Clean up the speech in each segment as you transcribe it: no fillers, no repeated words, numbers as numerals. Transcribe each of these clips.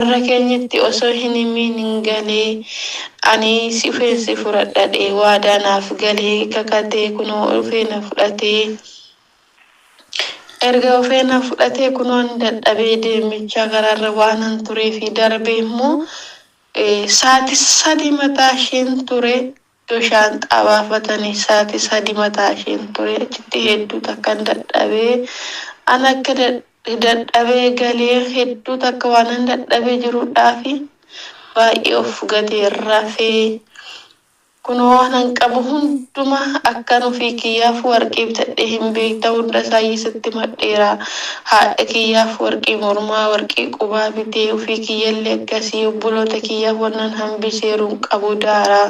Warra keenyatti osoo hin himiin hin galee ani si dhufeen si fudhadha jedhee waadaa naaf galee kakatee kunoo dhufee na fudhatee. Erga dhufee na fudhatee kunoo ani dadhabee deemichaa karaarra waanan turee fi darbee immoo sa'aatii 3 mataa isheen ture iddoo shaanxaa baafatanii sa'aatii 3 mataa isheen ture achitti hedduu takkan dadhabee an akka dadhabee galee hedduu takka waanan dadhabee jiruudhaafi baay'ee of gatee rafee kunoo waanan qabu hunduma akkan ofii kiyyaaf warqii bitadhee hin beekta hunda isaa sitti madheera. Haadha kiyyaaf warqii mormaa, warqii qubaa bitee ofii kiyyallee akkasii obboloota kiyyaaf wannan hambiseeru hin qabu daaraa.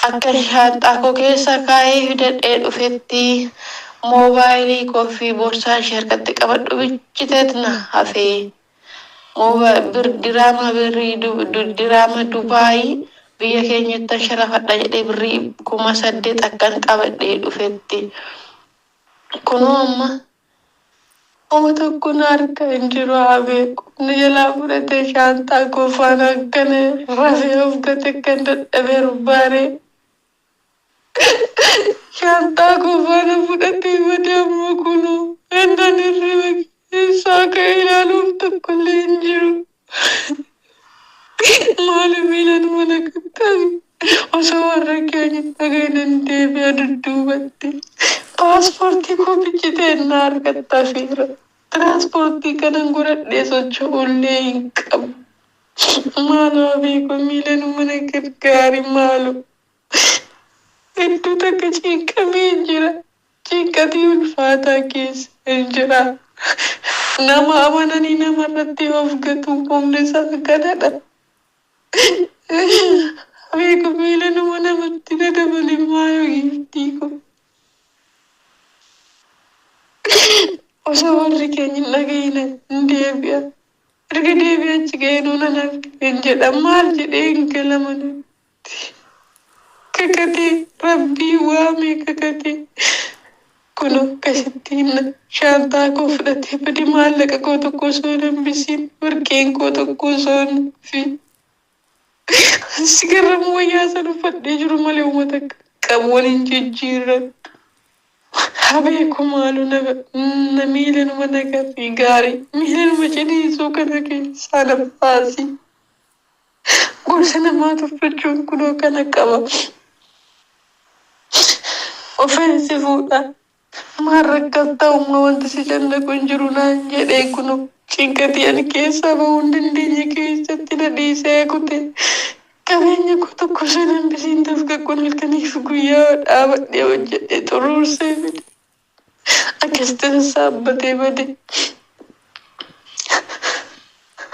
Akkan shaanxaa koo keessa kaa'ee fidadhee dhufetti moobaayilii koo fi boorsaa ishee harkatti qabadhu bichiteet na hafee. Diraama birrii diraama Dubaayii biyya keenyatti sharafadha jedhee birrii 8,000 akkan qabadhee dhufetti. Kunoo amma oma tokko na harka hin jiru haa beeku. Na jalaa fudhatee shaanxaa koo faana akkana rafee of gate akkan dadhabee rubbaaree. Shaanxaa koo faana fudhatee badee amma kunoo innan hirriba keessaa ka'ee ilaaluuf tokkollee hin jiru. Maali miilan mana qaqqabi. Osoo warra keenya dhagahin hin deebi'a dudduubatti. Paaspoortii koo bichitee na harkatti hafeera. Tiraanspoortii kanan godhadhee socho'ullee hin qabu. Maaloo beeku miilan mana gargaari maaloo. Hedduu takka cinqamee jira. Cinqatii ulfaataa keessa hin jira. Nama amananii namarratti of gatu humni isaa kanadha. Beeku miila nama namatti na dabali maaloo giiftii koo. Osoo warri keenya hin dhagahin hin deebi'a. Erga deebi'ee achi ga'ee nuun anaaf hin jedha maal jedhee hin gala manatti. Kakatee rabbii waamee kakatee kun akkasitti shaanxaa koo fudhatee bade maallaqa koo tokko osoo hin hambisiin warqeen koo tokko osoo hin fi si garramu wayyaa san uffadhee jiru malee uummata qabu waliin jijjiirradhu. Habeeku maalu na miila numa nagarrii gaarii miila numa ciniinsuu kana keessaa na baasi. Gorsa namaa tuffachuun kunoo kana qaba. Ofeensi fuudha. Maal rakkattaa uumaa wanti si cannaqu hin jiru naan jedhee kunoo cinqatii ani keessaa bahuu hin dandeenye keessatti na dhiisee kute. Qabeenya koo tokko osoo hin hambisiin dafqa halkaniif guyyaa dhaabadhee hojjedhee xuruursee fide. Akkasitti sassaabbatee bade.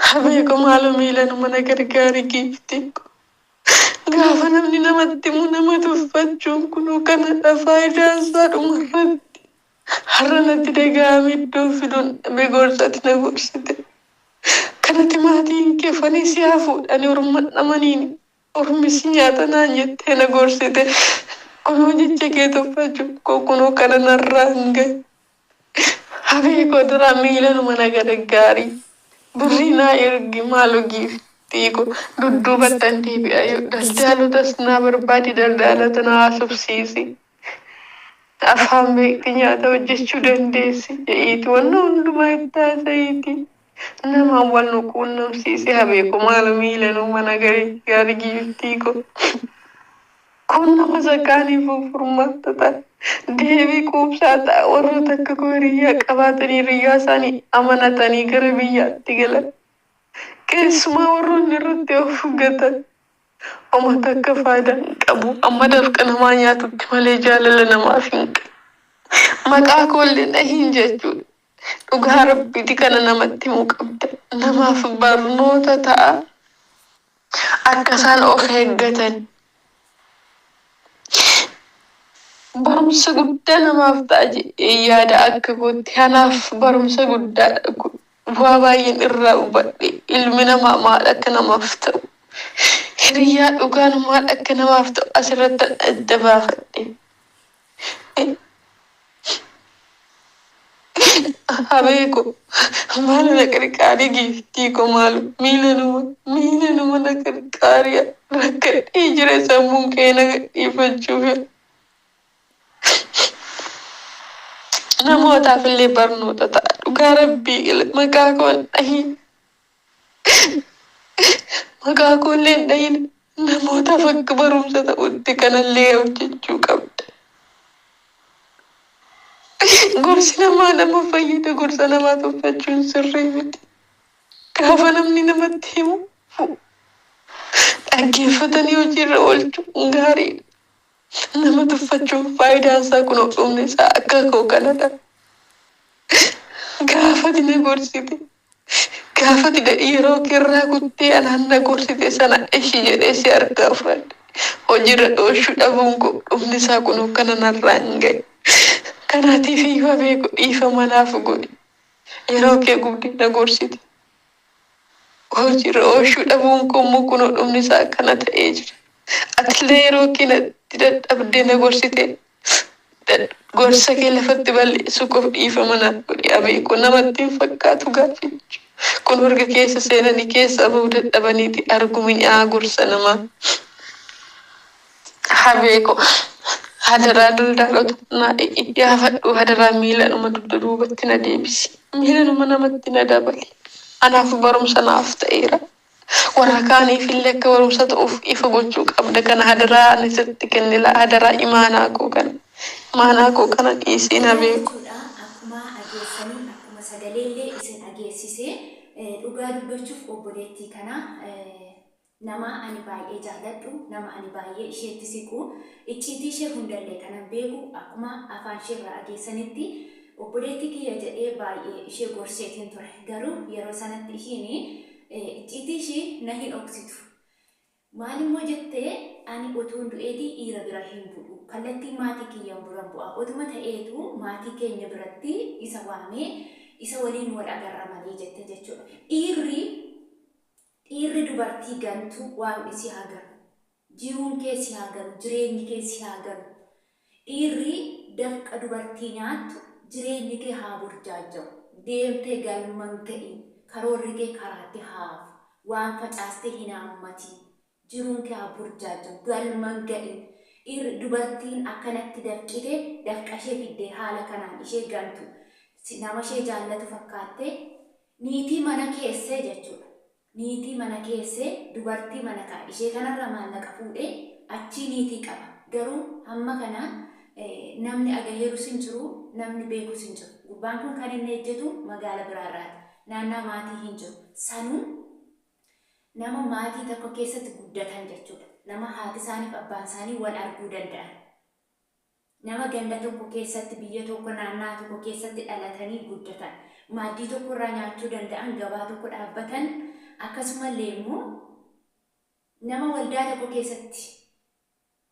Habeeku maaloo miila numa na gargaari giiftii ko. Gaafa namni namatti himu nama tuffachuun kunoo kanadha faayidaan isaa dhumarratti. Har'a natti dhaga'ame iddoo fiduun dhabe gorsati na gorsite. Kanatti maatiin kee fanii si haa fuudhanii orma dhamaniin ormi si nyaata naan jettee na gorsite. Kunoo jecha kee tuffachuun koo kunoo kana narraa hin gahe. Habeeku duraa miila numa na gargaari. Birrii naa ergi maaloo giiftii ko dudduubattan deebi'a yoo daldalotas naa barbaadi daldalota na haasofsiisi. Afaan beekti nyaata hojjechuu dandeessi jedhiiti wanna hundumaa itti haasa'iiti. Namaan wal nu quunnamsiisi habeeku maaloo miila numa na gargaari giiftii ko. Kun nama sakaaniif furmaata ta'a. Deebii quubsaa ta'a warroota akka koo hiriyyaa qabaatanii hiriyyaa isaanii amanatanii gara biyyaatti galan. Keessumaa warroonni irratti of gatan uummata akka faayidaa hin qabu. Amma dafqa namaa nyaatutti malee jaalala namaaf hin qabu. Maqaa koollee dhahiin jechuudha. Dhugaa rabbiiti kana namatti himuu qabda. Namaaf barnoota ta'a. Akka isaan of eeggatan. Barumsa guddaa namaaf ta'a jedhee yaada akka kootti. Kanaaf barumsa guddaadha kun. Bu'aa baay'een irraa hubadhe ilmi namaa maal akka namaaf ta'u. Hiriyyaa dhugaan maal akka namaaf ta'u asirratti adda baafadhe. Abeeko maal na qarqaarii giiftii koo maal miila numa na qarqaarii rakkadhee jira sammuun kee na gadhiifachuuf. Namootaaf illee barnoota ta'a dhugaa rabbii maqaa koo hin dhahin. Maqaa koo illee hin dhahin namootaaf akka barumsa ta'utti kanallee hojjechuu qabda. Gorsi namaa nama fayyada gorsa namaa tuffachuun sirrii miti. Gaafa namni namatti himu dhaggeeffatanii hojiirra oolchuun gaariidha. Nama tuffachuun faayidaan isaa kunoo dhumni isaa akka koo kanadha. Gaafati na gorsite gaafati yeroo keerraa kuttee anaan na gorsite sana ishi jedhee si harkaa fudhadhe. Hojiirra oolchuu dhabuun koo dhumni isaa kunoo kana narraan gahe. Kanaatiif iyyuu abeeku dhiifama naaf godhi. Yeroo kee gubdee na gorsite. Hojiirra oolchuu dhabuun koo immoo kunoo dhumni isaa akkana ta'ee jira. Atillee yeroo kee natti dadhabdee na gorsite gorsa kee lafatti balleessuu koof dhiifama naaf godhi abeeku namatti hin fakkaatu gaafichi. Kun erga keessa seenanii keessa bahuu dadhabaniiti argu mi'aa gorsa namaa. Abeeku hadaraa daldaalota naa iyyaafadhu hadaraa miila numa dugda duubatti na deebisi. Miila numa namatti na dabali. Anaaf barumsa naaf ta'eera. Warra kaaniif illee akka barumsa ta'uuf ifa gochuu qabda kana hadaraa ani sitti kennila hadaraa imaanaa koo kana. Imaanaa koo kana dhiisii na beeku. Jechuudha akkuma dhageessanii akkuma sagaleellee isin dhageessisee dhugaa dubbachuuf obboleettii kana nama ani baay'ee jaalladhu nama ani baay'ee isheetti siqu icciitii ishee hundallee kanan beeku akkuma afaan isheerraa dhageessanitti obboleettii kiyya jedhee baay'ee ishee gorseetiin ture garuu yeroo sanatti ishiin icciitii ishii na hin dhoksitu. Maal immoo jettee ani otoon du'eetii dhiira bira hin bu'u. Kallattii maatii kiyyaan biran bu'a. Otuma ta'eetu maatii keenya biratti isa waamee isa waliin wal agarra malee jette jechuudha. Dhiirri dubartii gantu waaqni si haa ganu. Jiruun kee si haa ganu. Jireenyi kee si haa ganu. Dhiirri dafqa dubartii nyaattu jireenyi kee haa burjaaja'u. Deemtee galman ga'i. Karoorri kee karaatti haa hafu. Waan facaaste hin haammatiin. Jiruun kee haa burjaaja'u. Galman ga'i. Dhiirri dubartiin akkanatti dafqite dafqa ishee fiddee haala kanaan ishee gantu. Nama ishee jaallatu fakkaattee niitii mana keessee jechuudha. Niitii mana keessee dubartii mana kaa ishee kanarra maallaqa fuudhee achii niitii qaba. Garuu hamma kana namni agaheerus hin jiru, namni beekus hin jiru. Gurbaan kun kan inni hojjetu magaala biraarraati. Naannaa maatii hin jiru. Sanuu nama maatii tokko keessatti guddatan jechuudha. Nama haati isaaniif abbaan isaanii wal arguu danda'an. Nama ganda tokko keessatti biyya tokko naannaa tokko keessatti dhalatanii guddatan. Maaddii tokko irraa nyaachuu danda'an, gabaa tokko dhaabbatan, akkasumallee immoo nama waldaa tokko keessatti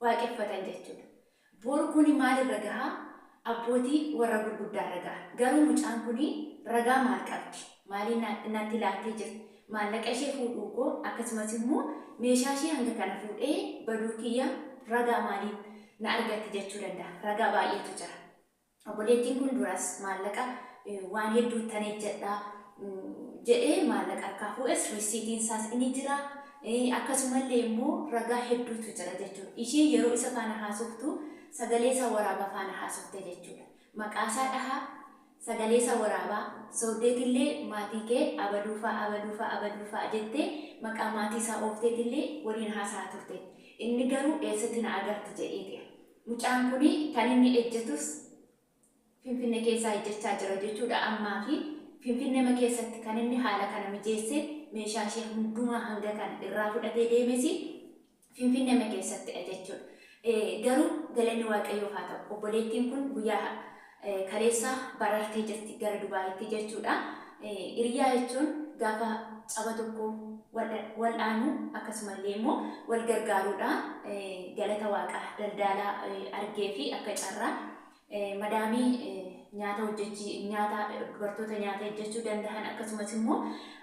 waaqeffatan jechuudha. Boru kuni maalirra gahaa? Abbootii warra gurguddaarra gaha. Garuu mucaan kuni ragaa maal qabdi? Maaliin natti laattee jirti? Maallaqa ishee fuudhuu koo akkasumas immoo meeshaa ishee hanga kana fuudhee baduu kiyya ragaa maaliin na argatti jechuu danda'a. Ragaa baay'eetu jira. Obboleettiin kun duras maallaqa waan hedduu ittan ejjedha jedhee maallaqa harkaa fuudhes riisiitiin isaas ni jira. Akkasumallee immoo ragaa hedduutu jira jechuudha. Ishee yeroo isa faana haasoftu sagalee isaa waraabaa faana haasofte jechuudha. Maqaa isaa dhahaa sagalee isaa waraabaa soobdeetillee maatii kee abaluufaa abaluufaa abaluufaa jettee maqaa maatii isaa oofteetillee waliin haasa'aa turte. Inni garuu eessatti na agarti jedheeti. Mucaan kuni kan inni ejjetus Finfinne keessaa ejjechaa jira jechuudha ammaa fi Finfinnema keessatti kan inni haala kana mijeesse meeshaa ishee hundumaa hanga kana irraa fudhatee deemes Finfinnema keessattidha jechuudha. Garuu galanni Waaqayyoof haa ta'u. Obboleettiin kun guyyaa kaleessa barartee jirti gara Dubaayitti jechuudha. Hiriyaa jechuun gaafa caba tokko wal'aanu akkasumallee immoo wal gargaaruudha. Galata Waaqaa daldaalaa argee fi akka carraa madaamii nyaata hojjechii nyaata dubartoota nyaata hojjechuu danda'an akkasumas immoo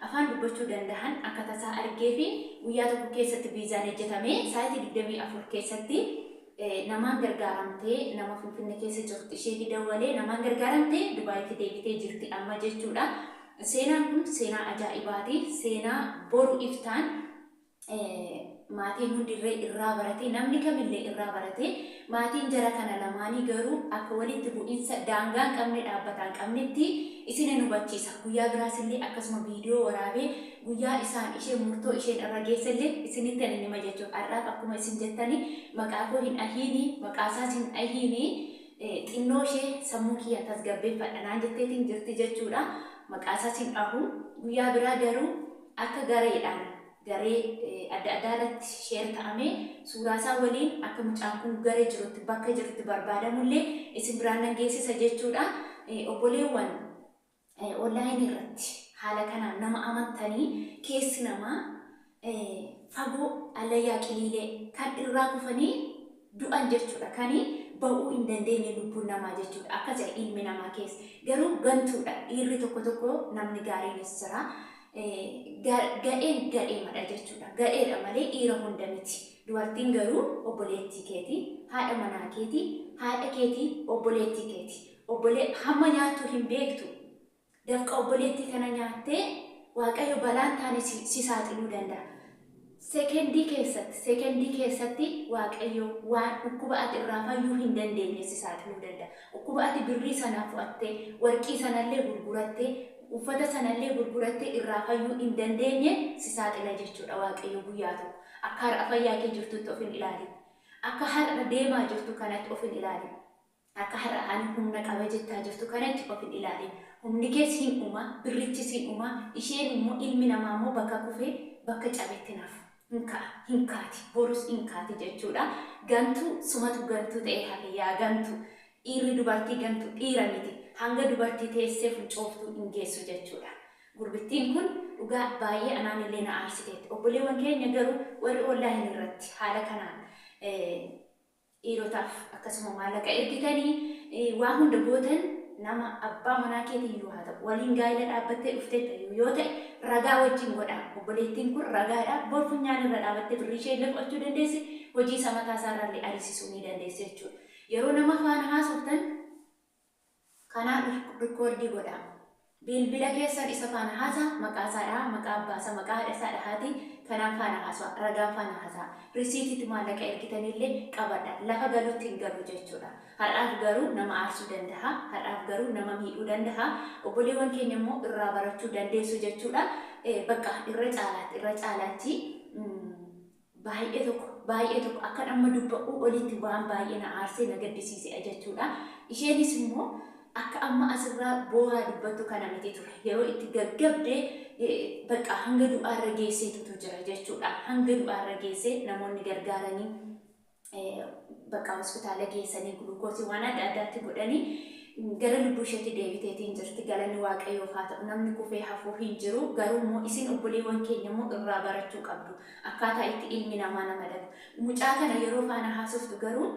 afaan dubbachuu danda'an akka tasaa argee fi guyyaa tokko keessatti viizaan hojjetamee sa'aatii 24 keessatti Namaan gargaaramtee nama Finfinnee keessa jirtu isheetti dawwalee namaan gargaaramtee Dubaayitti deebitee jirti amma jechuudha. Seenaan kun seenaa ajaa'ibaati. Seenaa boru iftaan maatiin hundirree irraa barate, namni kamillee irraa barate. Maatiin jara kana lamaanii garuu akka walitti bu'insa daangaa hin qabne, dhaabbataa hin qabnetti isin hin hubachiisa. Guyyaa biraas illee akkasuma viidiyoo waraabee guyyaa isaan isheen murtoo isheen irra geesse illee isinitti ani hima jechuudha. Har'aaf akkuma isin jettani maqaa koo hin dhahiini, maqaa isaas hin dhahiini, xinnoo ishee sammuu kiyya tasgabbeeffadha naan jetteetiin jirti jechuudha. Maqaa isaas hin dhahu. Guyyaa biraa garuu akka gareedhaan garee adda addaa irratti share ta'amee suuraa isaa waliin akka mucaan kun garee jirutti bakka jirutti barbaadamullee isin biraan nan geessisa jechuudha. Obboleewwan onlaayinii irratti haala kanaan nama amantanii keessi namaa fagoo allayyaa qiliilee kan irraa kufanii du'an jechuudha. Kan ba'uu hin dandeenye lubbuun namaa jechuudha. Akka jedha ilmi namaa keessa. Garuu gantuudha. Dhiirri tokko tokko, namni gaariinis jira. Gadheen gadheemadha jechuudha. Gadheedha malee dhiira hunda miti. Dubartiin garuu obboleettii keeti, haadha manaa keeti, haadha keeti, obboleettii keeti. Obbolee hamma nyaattu hin beektu. Dafqa obboleettii kana nyaattee Waaqayyo balaan taane si saaxiluu danda'a. Sekendii keessatti Waaqayyo waan dhukkuba ati irraa fayyuu hin dandeenye si saaxiluu danda'a. Dhukkuba ati birrii sanaa fudhattee, warqii sanallee gurgurattee, uffata sanallee gurgurattee irraa fayyuu hin dandeenye si saaxila jechuudha Waaqayyo guyyaa tokko. Akka har'a fayyaa kee jirtutti of hin ilaalin. Akka har'a deemaa jirtu kanatti of hin ilaalin. Akka har'a ani humna qaba jettaa jirtu kanatti of hin ilaalin. Humni kees hin dhuma, birrichis hin dhuma, isheen immoo, ilmi namaa immoo bakka kufee bakka cabetti nafu. Hin ka'a, hin kaati, borus hin kaati jechuudha. Gantuu sumatu gantuu ta'ee hafe yaa gantu. Dhiirri dubartii gantu dhiira miti. Hanga dubartii teessee fincooftuu hin geessu jechuudha. Gurbittiin kun dhugaa baay'ee anaan illee na aarsiteetti. Obboleewwan keenya garuu warri onlaayinii irratti haala kanaan dhiirotaaf akkasuma maallaqa ergitanii waa hunda gootan, nama abbaa manaa keetiin yoo haa ta'u, waliin gaa'ela dhaabbattee dhufteetta yoo ta'e, ragaa wajjin godhaa. Obboleettiin kun ragaadha. Bor funyaan irra dhaabattee birrii ishee illee fudhachuu dandeessi. Hojii isa mataa isaa irraallee ariisisuu ni dandeessi jechuudha. Yeroo nama faana haasoftan kanaan record godhaa. Bilbila keessan isa faana haasaa, maqaa isaa dhahaa, maqaa abbaa isaa, maqaa haadha isaa dhahaati kanaan faana haasaa, ragaan faana haasaa. Risiitiitti maallaqa ergitanillee qabadha. Lafa galuutti hin galu jechuudha. Har'aaf garuu nama aarsuu danda'a. Har'aaf garuu nama miidhuu danda'a. Obboleewwan keenya immoo irraa barachuu dandeessu jechuudha. Bakka irra caalaatti baay'ee tokko akka amma dubba'uu olitti waan baay'ee na aarsee na gaddisiise jechuudha. Isheenis immoo akka amma asirraa boo'aa dubbattu kana miti ture. Yeroo itti gaggabdee bakka hanga du'aarra geesseetutu jira jechuudha. Hanga du'aarra geessee namoonni gargaaranii bakka hospitaala geessanii gulukoosii waan adda addaatti godhanii gara lubbuu isheetti deebiteetiin jirti. Galanni Waaqayyoof haa ta'u. Namni kufee hafuu hin jiru. Garuu immoo isin obboleewwan keenya immoo irraa barachuu qabdu. Akkaataa itti ilmi namaa nama dagu. Mucaa kana yeroo faana haasoftu garuu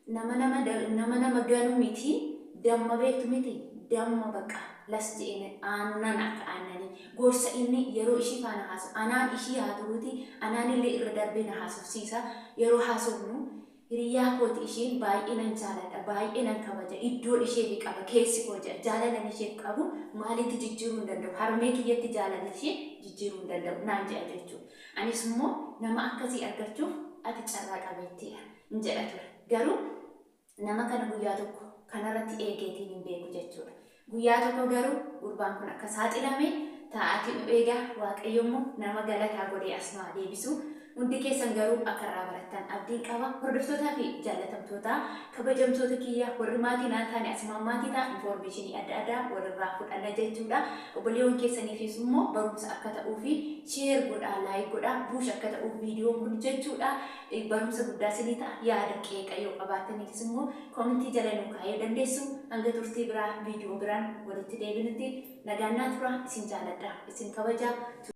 nama ganuu miti. Damma beektu miti. Damma bakka las je'een aannan akka aannanii. Gorsa inni yeroo ishii faana haasa'u, anaan ishii haa turuuti, anaan illee irra darbee na haasofsiisa. Yeroo haasofnu hiriyaa kooti isheen, baay'ee nan jaaladha, baay'ee nan kabaja, iddoo isheef qaba keessi koo jedha. Jaalalan isheef qabu maalitti jijjiiruu hin danda'u, harmee kiyyatti jaalala ishee jijjiiruu hin danda'u naan jedha jechuudha. Anis immoo nama akkasii argachuuf ati carraa qabeettiidha hin jedha ture. Garuu nama kana guyyaa tokko kanarratti eegeetiin hin beeku jechuudha. Guyyaa tokko garuu gurbaan kun akka saaxilame taa'atii nu eegaa. Waaqayyo immoo nama galataa godhee as nu haa deebisu. Hundi keessan garuu akka irraa barattan abdiin qaba. Hordoftootaa fi jaallatamtoota, kabajamtoota kiyya, warri maatii naan taane asumaan maatii ta'a, information adda addaa walirraa fudhanna jechuudha. Obboleewwan keessaniifis immoo barumsa akka ta'uu fi share godhaa, like godhaa, push akka ta'uuf viidiyoon kun jechuudha. Barumsa guddaa isinii ta'a. Yaada qeeqa yoo qabaattaniifis immoo comment jala nuu kaa'uu dandeessu. Hanga turtii biraa viidiyoo biraan walitti deebinutti nagaan naa tura. Isin jaaladha. Isin kabajaa.